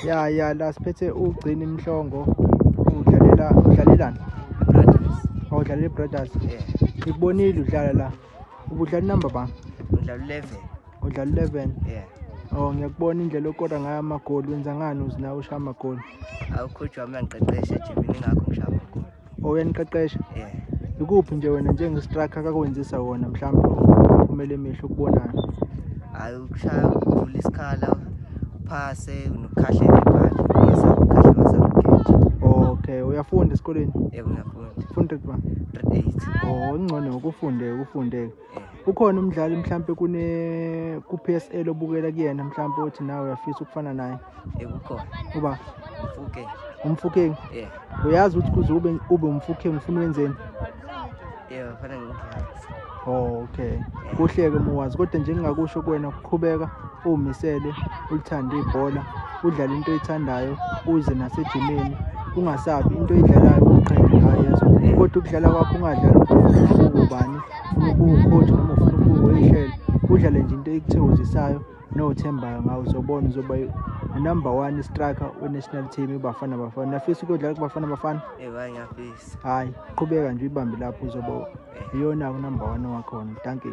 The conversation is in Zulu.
Ya ya, la siphethe uGcini Mhlongo, udlalela udlalelani? Brothers. Awudlalela iBrothers. Yeah. Ngikubonile udlala la. Ubudlala number ba? Ngidlala 11. Udlala 11. Yeah. Oh, ngiyakubona indlela okora ngayo amagoli. Wenza ngani uze nawe ushaya amagoli? Awucoach wami angiqeqeshe ejimini, ingakho ngishaya amagoli. Oh, uyaniqeqesha? Yeah. Ikuphi nje wena njenge-striker akakwenzisa wona mhlawumbe umphumela emihle okubonayo? Hayi, ukushaya, ukuvula isikhala, uphase nokukhahlela ibhola. Ngesakukhahle ngasakugeja. Okay, uyafunda esikoleni? Yebo, ngiyafunda. Funda kuba? Grade 8. Oh, ngcono ukufunde ukufunde. Yeah. Ukhona umdlali mhlambe kune ku PSL obukela kuyena mhlambe uthi nawe uyafisa ukufana naye? Yebo, ukhona. Uba? Mfuke. UMofokeng. Yeah. Uyazi ukuthi kuze ube uMofokeng ufuna wenzeni? Yebo, fanele ngiyazi. Oh, okay. Kuhle ke muwazi, kodwa nje ngingakusho kuwena ukuqhubeka umisele, ulithande ibhola, udlale into oyithandayo, uze nasejimini, ungasabi into oyidlalayo, uqhele ngayo yezo. Kodwa ukudlala kwakho ungadlali ukuthi ufuna ukuba ubani, ufuna ukuba ucoach noma ufuna ukuba uyihlelo. Udlale nje into ekuthokozisayo nothembayo ngawe, uzobona uzoba number 1 striker we-national team iBafana Bafana. Nafisa ukuyodlala kuBafana Bafana? Yebo, hayi, ngiyafisa. Hayi, qhubeka nje uyibambe lapho, uzoba iyona number 1 wakhona. Dankie.